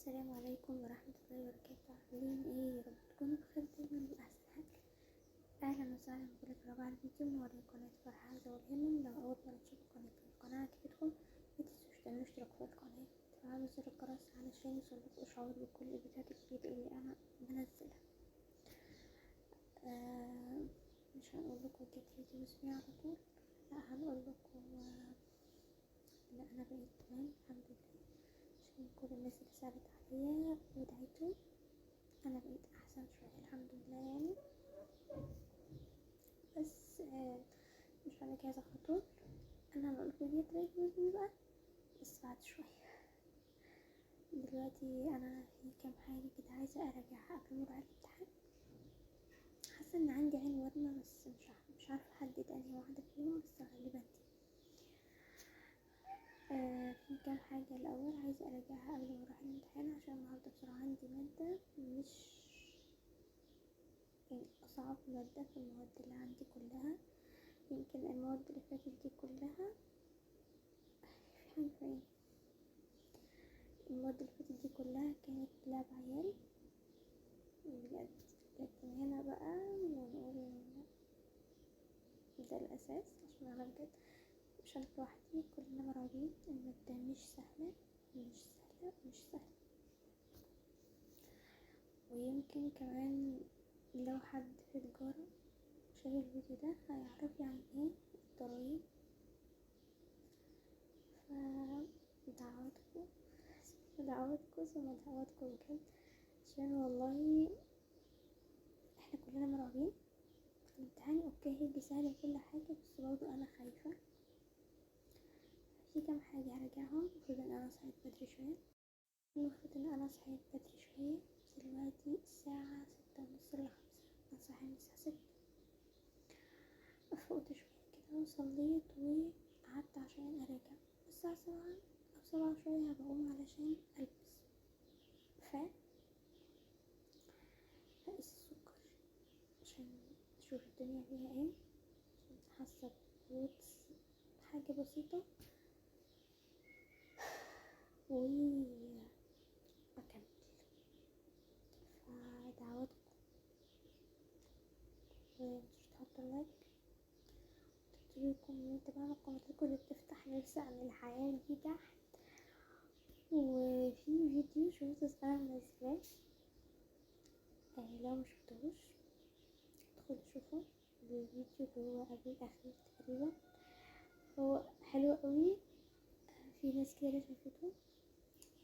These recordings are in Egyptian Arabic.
السلام عليكم ورحمة الله وبركاته. عاملين ايه؟ يا رب تكونوا بخير دايما بأحسن حال. اهلا وسهلا بكل في على الفيديو منورين قناة فرحة والهمم. لو اول مرة تشوفوا قناتي القناة عجبتكم متنسوش تعملوا اشتراك في القناة وتفعلوا زر الجرس علشان يوصلكوا اشعار بكل الفيديوهات الجديدة اللي انا بنزلها. مش هنقول لكم get ready with me على طول، لا هنقول لكم ان انا بقيت تمام الحمد لله، عشان كل الناس اللي سألت عليا ودعيتهم انا بقيت احسن شوية الحمد لله يعني. بس مش بعد كده على طول انا هنقول لكم get ready with me بقى، بس بعد شوية. دلوقتي انا في كام حاجة كده عايزه اراجعها قبل ما اروح الامتحان. حاسه ان عندي عين ورمه، بس مش عارفه احدد انهي واحدة فيهم، بس غالبا دي. في كام حاجة الاول عايزه اراجعها قبل ما اروح الامتحان، عشان النهارده بصراحة عندي مادة مش يعني اصعب مادة في المواد اللي عندي كلها. يمكن المواد اللي فاتت دي كلها في حاجة ايه، المواد اللي فاتت دي كلها كانت لعب عيال بجد، لكن هنا بقى ونقول ده الاساس، عشان انا بجد مش انا لوحدي، كلنا مرعوبين. المادة مش سهلة مش سهلة مش سهلة. ويمكن كمان لو حد في تجارة شاف الفيديو ده هيعرف يعني ايه الضرايب. فدعواتكم دعواتكم ثم دعواتكم بجد، عشان والله احنا كلنا مرعوبين. الامتحان okay هيجي سهل وكل حاجة، بس برضو انا خايفة. في كام حاجة هراجعهم. المفروض ان انا صحيت بدري شوية، المفروض ان انا صحيت بدري شوية، بس دلوقتي الساعة 5:45، انا صاحية من الساعة 6. فقت شوية كده وصليت وقعدت عشان اراجع. الساعة 7 او 7 وشوية هبقوم علشان البس. ف هقيس السكر عشان اشوف الدنيا فيها ايه. حاسة بهبوط حاجة بسيطة و اكمل. فدعواتكم، ومتنسوش تحطوا like وتكتبوا comment بقى الكومنتات اللي بتفتح نفسي عن الحياة دي تحت. وفي فيديو شفته انا منزلاه، لو ما شفتوش ادخلوا شوفوا الفيديو اللي هو قبل الاخير تقريبا، هو حلو قوي. في ناس كتير شافته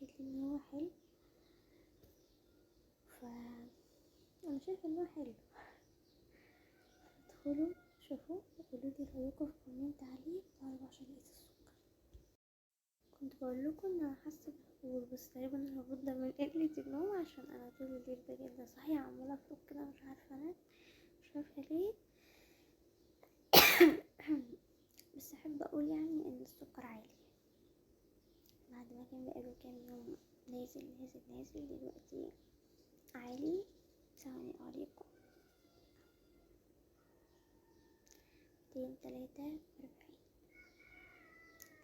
قالت لي ان هو حلو، ف انا شايفه ان هو حلو. ادخلوا شوفوا وقولوا لي رايكم في comment عليه. تعالوا عشان اقيس السكر. كنت بقول لكم ان انا حاسه بهبوط، بس تقريبا الهبوط ده من قلة النوم، عشان انا طول الليل بجد صاحية عماله افرك كده، مش عارفه انام، مش عارفه ليه. بس احب اقول يعني ان السكر عالي بعد ما كان بقاله كام يوم نازل نازل نازل، دلوقتي عالي. ثواني اوريكم، 243،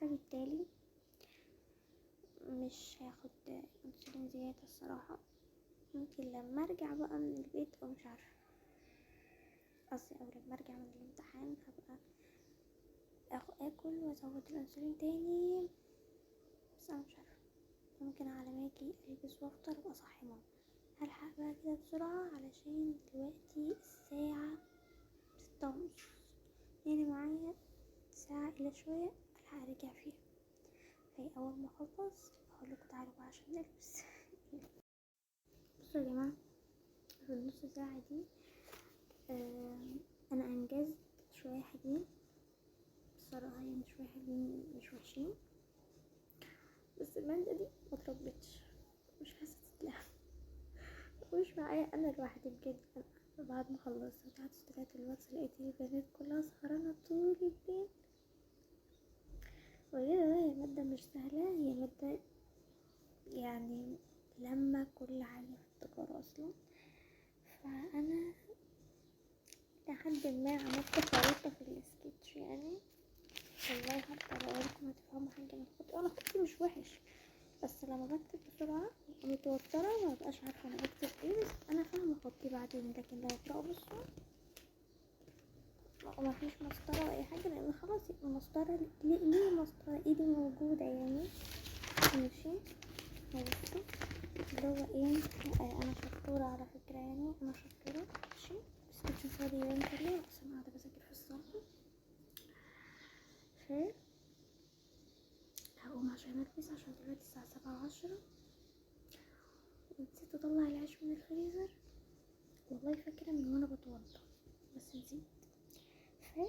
فبالتالي مش هاخد انسولين زيادة الصراحة. ممكن لما ارجع بقى من البيت او مش عارفة قصدي، او لما ارجع من الامتحان هبقى اكل وازود الانسولين تاني، بس انا مش عارفة. ممكن على ما اجي البس وافطر ابقى اصحي ماما. هلحق بقى كده بسرعة علشان دلوقتي الساعة 6:30، يعني معايا ساعة إلا شوية ألحق أرجع فيها. فهي أول ما أخلص هقولكوا تعالوا بقى عشان نلبس. بصوا يا جماعة، في النص ساعة دي أنا أنجزت شوية حلوين بصراحة، يعني شوية حلوين مش وحشين، بس المادة دي ما تربتش، مش حاسة تتلعب مش معايا أنا لوحدي بجد. أنا بعد ما خلصت وتحت ستوريات الواتس لقيت البنات كلها سهرانة طول الليل. وغير هي مادة مش سهلة، هي مادة يعني لما كل حاجة في التجارة أصلا. فأنا لحد ما عملت خريطة في السكتش يعني، والله حتى لو أقولكم هتفهموا حاجة من خطي، أنا خطي مش وحش، بس لما بكتب بسرعة متوترة ما ببقاش عارفه انا بكتب ايه، بس انا فاهمه خطي بعدين. لكن لو اقراه بصوا ما فيش مسطرة ولا اي حاجة، لان خلاص يبقى مسطرة ليه مسطرة ايدي موجودة يعني. ماشي بصوا اللي هو ايه، انا شطوره على فكرة يعني، انا شطوره ماشي، بس كنت فاضية يوم كله اصلا قاعدة بذاكر في الصاله. ف هقوم عشان البس، عشان دلوقتي الساعة 7:10 ونسيت اطلع العيش من الفريزر، والله فاكره من وانا بتوضى بس نسيت. ف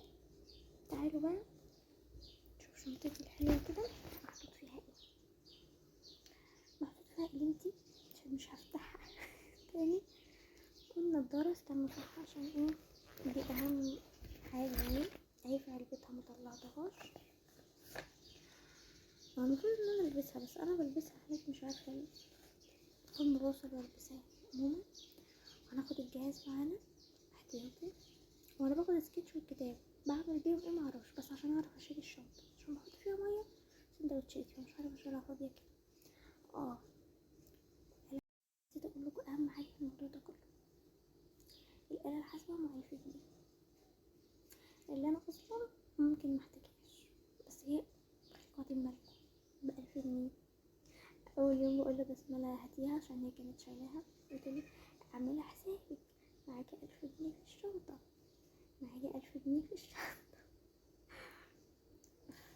تعالوا بقى نشوف شنطتي الحلوة كده محطوط فيها ايه. محطوط فيها قلمتي عشان مش هفتحها تاني، والنضاره استنوا صح عشان ايه دي اهم حاجة يعني، اهي في علبتها مطلعتهاش. المفروض ان انا البسها بس انا بلبسها هناك مش عارفه ليه، اول ما بوصل بلبسها. عموما هناخد الجهاز معانا احتياطي، وانا باخد سكتش والكتاب بعمل بيهم ايه معرفش، بس عشان اعرف اشيل الشنطة عشان بحط فيها مية سندوتشاتي فمش عارفه اشيلها فاضية كده. نسيت اقول لكم اهم حاجة في الموضوع ده كله، الاله الحاسبة مع 1000 جنيه اللي انا اصلا ممكن محتاجهاش، بس هي خليكم بالكم ب1000 جنيه. اول يوم بقول له بسملة هاتيها عشان هي كانت شايلاها، قلت لي اعملي حسابك معاكي 1000 جنيه في الشنطة، معايا 1000 جنيه في الشنطة.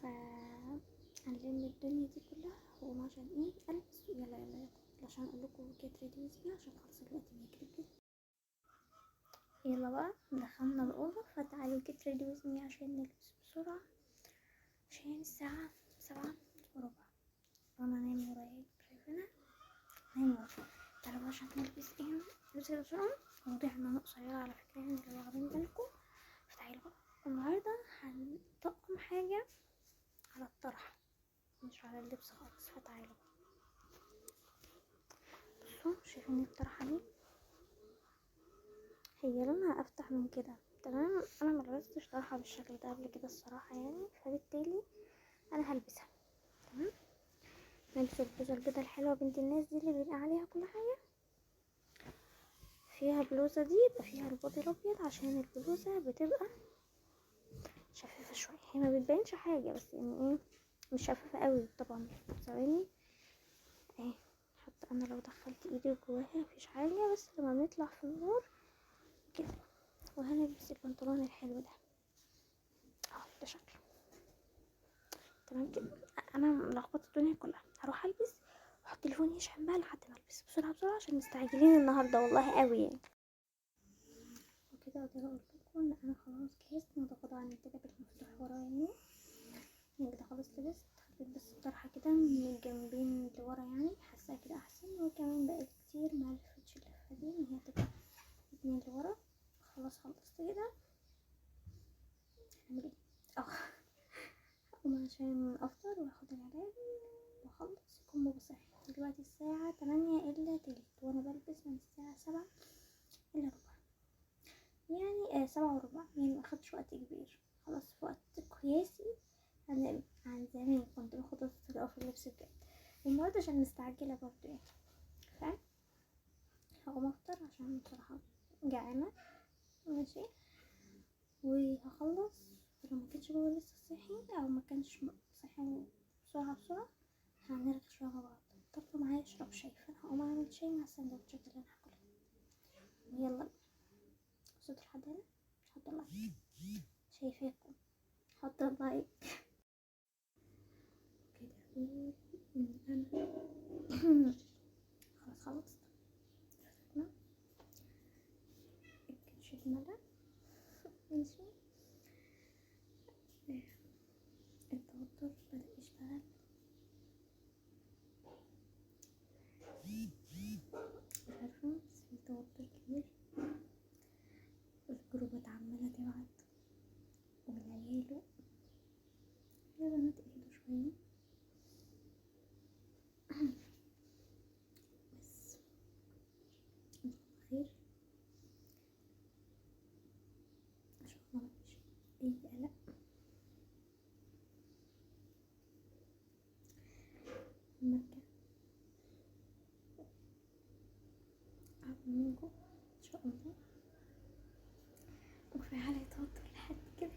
ف هنلم الدنيا دي كلها هقوم عشان ايه البس، يلا يلا يلا عشان اقول لكم get ready with me عشان خلاص الوقت بيجري كده. يلا بقى دخلنا الاوضة، فتعالوا get ready with me عشان نلبس بسرعة عشان الساعة 7:15 وانا نايمة ورايا، شايفينها نايمة ورايا. تعالوا بقى عشان نلبس ايه، نلبس كده بسرعة. واضح ان انا قصيرة على فكرة يعني لو واخدين بالكم. فتعالوا بقى النهارده هنطقم حاجة على الطرحة مش على اللبس خالص. فتعالوا بصوا شايفين الطرحة دي هي لونها افتح من كده تمام. انا ما لبستش طرحه بالشكل ده قبل كده الصراحة يعني، فبالتالي انا هلبسها تمام. نلبس البلوزة البيضة الحلوة بنت الناس دي اللي بيلقى عليها كل حاجة، فيها بلوزة دي يبقى فيها البودي الابيض عشان البلوزة بتبقى شفافة شوية، هي ما بتبينش حاجة بس يعني ايه مش شفافة قوي طبعا. ثواني اهي، حتى انا لو دخلت ايدي جواها مفيش حاجة، بس لما بنطلع في النور كده. وهنلبس البنطلون الحلو ده اهو، ده شكله تمام كده. انا ملخبطة الدنيا كلها، هروح البس واحط تليفوني يشحن بقى لحد ما البس بسرعة بسرعة عشان مستعجلين النهارده والله قوي يعني. وكده اقدر اقول لكم ان انا خلاص جهزت، متغاضى عن الدولاب المفتوح ورايا يعني. انا كده خلاص لبست، خليت بس الطرحة كده من الجنبين لورا يعني حاساها كده احسن، وكمان بقى كتير ما لفتش اللفة دي ان هي تبقى اتنين لورا. خلاص خلصت كده. هعمل ايه؟ هقوم عشان افطر واخد العلاج واخلص يكون بابا صاحي. دلوقتي الساعة 7:40 وانا بلبس من الساعة 6:45 يعني 7:15 يعني ما اخدتش وقت كبير، خلاص في وقت قياسي عن زمان كنت باخد وقت طويل في اللبس بجد. والنهارده عشان مستعجلة برضو يعني، ف هقوم افطر عشان بصراحة جعانة ماشي، وهخلص. لو ما كانش بابا لسه صحي او ما كانش صحي بسرعة بسرعة هنرغي شوية مع بعض. طب معايا اشرب شاي، فانا هقوم اعمل شاي مع السندوتشات اللي انا هاكلها. ويلا بينا. وصلت لحد هنا حطوا like، شايفاكم حطوا like كده. اقول ان انا خلاص خلصت الكرش اتملى ماشي. التوتر بدأ يشتغل، مش عارفة بس في توتر كبير. الجروبات عمالة تبعت والعيال يا بنات اهدوا شوية بس. منكم ان شاء الله. وكفاية عليا توتر لحد كده.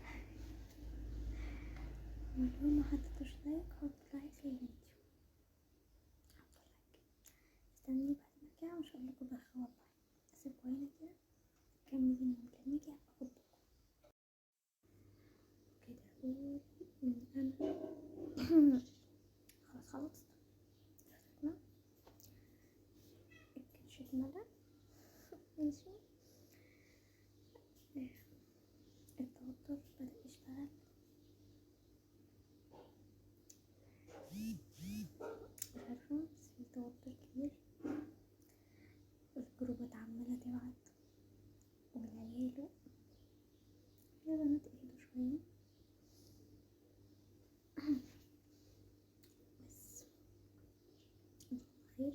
ولو ما حطيتوش like حط like للفيديو، حطوا like. استني بعد ما ارجع مش هقول لكم بخ والله، اسيبكم هنا كده كملي النوم، لما اجي هبقى اخدكم كده. اقول ان انا خلاص خلصت دراستنا، الكرش اتملى ماشي. التوتر بدأ يشتغل. مش عارفة بس في توتر كبير. الجروبات عمالة تبعت والعيال البنات اهدوا شوية، بس ان شاء الله خير.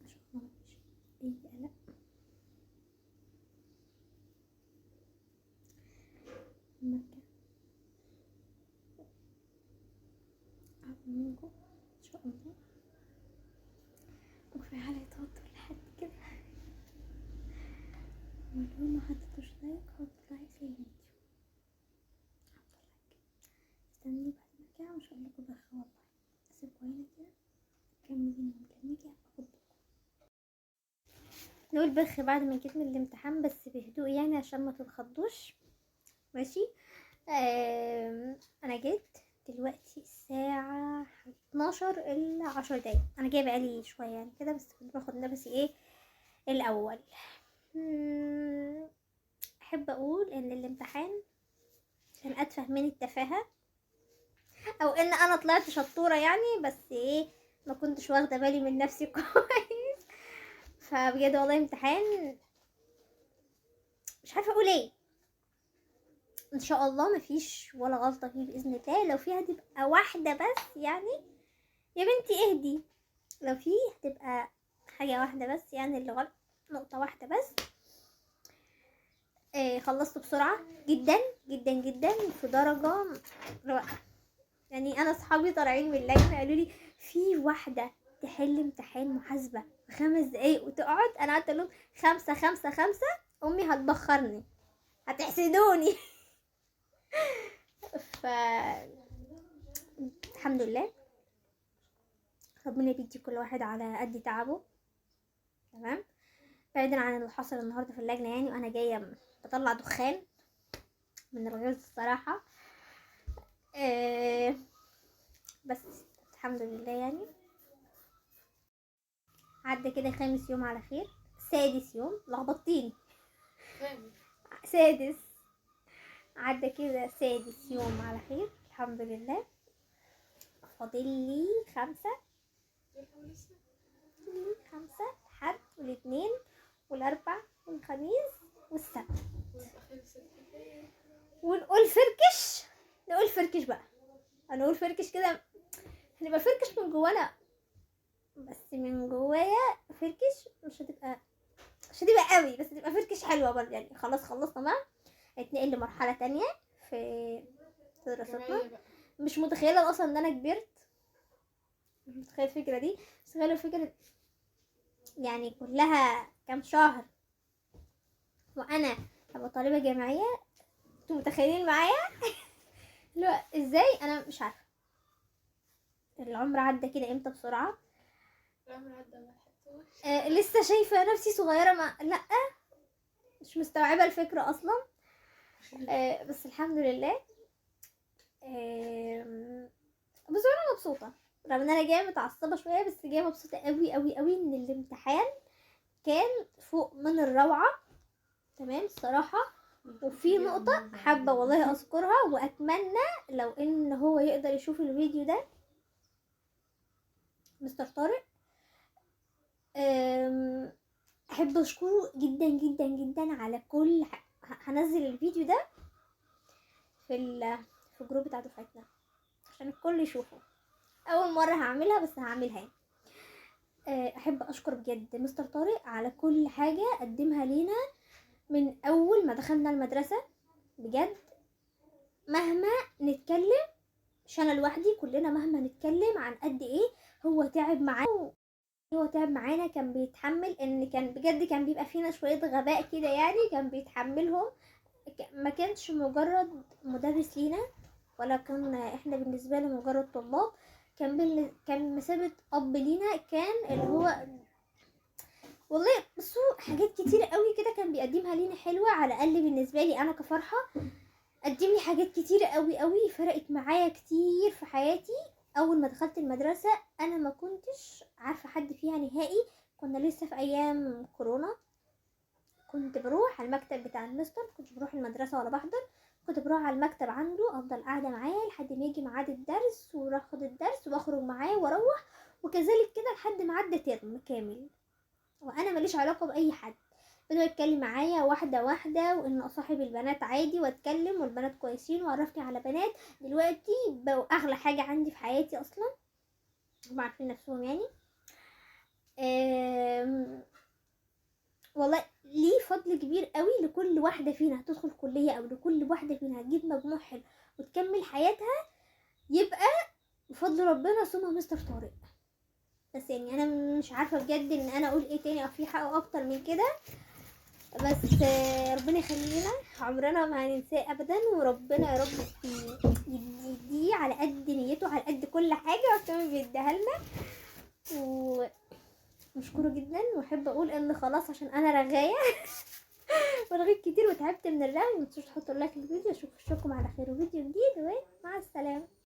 ان شاء الله مفيش اي قلق. لما ارجع منكم ان شاء الله. وكفاية عليا توتر لحد كده. ولو ما حطيتوش like حط like للفيديو، حطوا like. استني بعد ما ارجع مش هقول لكم بخ والله، اسيبكم هنا كده كملي النوم، لما اجي هبقى اخدكم. نقول بخ بعد ما جيت من الامتحان، بس بهدوء يعني عشان ما تتخضوش ماشي. انا جيت دلوقتي الساعة 11:50. انا جاية بقالي شوية يعني كده، بس كنت باخد نفسي ايه الاول. احب اقول ان الامتحان كان اتفه من التفاهة، او ان انا طلعت شطورة يعني، بس ايه ما كنتش واخدة بالي من نفسي كويس. فبجد والله امتحان مش عارفة اقول ايه. ان شاء الله مفيش ولا غلطة فيه بإذن الله. لو فيها هتبقى واحدة بس يعني، يا بنتي اهدي، لو فيه هتبقى حاجة واحدة بس يعني اللي غلط، نقطة واحدة بس. خلصت بسرعة جدا جدا جدا في درجة يعني. انا اصحابي طالعين من اللجنة قالوا لي في واحدة تحل امتحان محاسبة في 5 دقايق وتقعد. انا قعدت اقول لهم 5 5 5، امي هتبخرني، هتحسدوني. ف الحمد لله ربنا بيدي كل واحد على قد تعبه، تمام. بعيدا عن اللي حصل النهارده في اللجنة يعني، وانا جاية بطلع دخان من الغيظ الصراحة. بس الحمد لله يعني عدى كده 5 يوم على خير. 6 يوم لخبطتيني، 6 عدى كده 6 يوم على خير الحمد لله. فاضل لي 5، 5 الحد والاثنين والاربع والخميس والسبت، ونقول فركش، نقول فركش بقى، هنقول فركش كده، هنبقى فركش من جوانا، بس من جوايا فركش مش هتبقى قوي، بس هتبقى فركش حلوة برضه يعني. خلاص خلصنا بقى، هنتنقل لمرحلة تانية في دراستنا. مش متخيله اصلا ان انا كبرت، مش متخيله الفكرة دي، مش متخيله الفكرة يعني. كلها كام شهر وانا هبقى طالبه جامعية، انتوا متخيلين معايا؟ لا ازاي، انا مش عارفه العمر عدى كده امتى بسرعة. العمر عدى ما لحقتوش. لسه شايفه نفسي صغيرة، ما لا مش مستوعبة الفكرة اصلا. بس الحمد لله. بس انا مبسوطة رغم ان انا جاية متعصبه شوية، بس جاية مبسوطة قوي قوي قوي ان الامتحان كان فوق من الروعة، تمام الصراحة. وفي نقطة حابة والله اذكرها، واتمنى لو ان هو يقدر يشوف الفيديو ده، مستر طارق، احب اشكره جدا جدا جدا على كل هنزل الفيديو ده في ال group بتاع دفعتنا عشان الكل يشوفه. اول مرة هعملها بس هعملها يعني. احب اشكر بجد مستر طارق على كل حاجة قدمها لينا من اول ما دخلنا المدرسة. بجد مهما نتكلم، مش انا لوحدي، كلنا مهما نتكلم عن قد ايه هو تعب معانا. هو تعب معانا، كان بيتحمل ان كان بجد كان بيبقى فينا شوية غباء كده يعني، كان بيتحملهم. ما كانش مجرد مدرس لينا، ولا كان احنا بالنسبة له مجرد طلاب، كان مثابة اب لينا. كان اللي هو والله بصوا حاجات كتير قوي كده كان بيقدمها لينا حلوة، على الاقل بالنسبة لي انا كفرحة قدم لي حاجات كتير قوي قوي فرقت معايا كتير في حياتي. اول ما دخلت المدرسة انا ما كنتش عارفة حد فيها نهائي، كنا لسه في ايام كورونا. كنت بروح على المكتب بتاع المستر، كنت بروح المدرسة ولا بحضر، كنت بروح على المكتب عنده افضل قاعدة معاه لحد ما يجي ميعاد الدرس، واروح اخد الدرس واخرج معاه واروح، وكذلك كده لحد ما عدى ترم كامل وانا ماليش علاقة باي حد. بدأوا يتكلم معايا واحدة واحدة، وان اصاحب البنات عادي واتكلم، والبنات كويسين، وعرفني على بنات دلوقتي بقوا اغلى حاجة عندي في حياتي اصلا، هم عارفين نفسهم يعني. والله ليه فضل كبير قوي لكل واحدة فينا هتدخل كليه، او لكل واحدة فينا هتجيب مجموع حلو وتكمل حياتها، يبقى بفضل ربنا ثم مستر طارق. بس يعني انا مش عارفه بجد ان انا اقول ايه تاني او في حق اكتر من كده، بس ربنا يخلينا، عمرنا ما هننساه ابدا، وربنا يا رب يديه على قد نيته، على قد كل حاجة وكمان بيديها لنا، ومشكوره جدا. واحب اقول ان خلاص عشان انا رغايه ورغيت كتير وتعبت من الرغي. متنسوش تحطوا like للفيديو، اشوفكم على خير وفيديو جديد، ومع السلامة.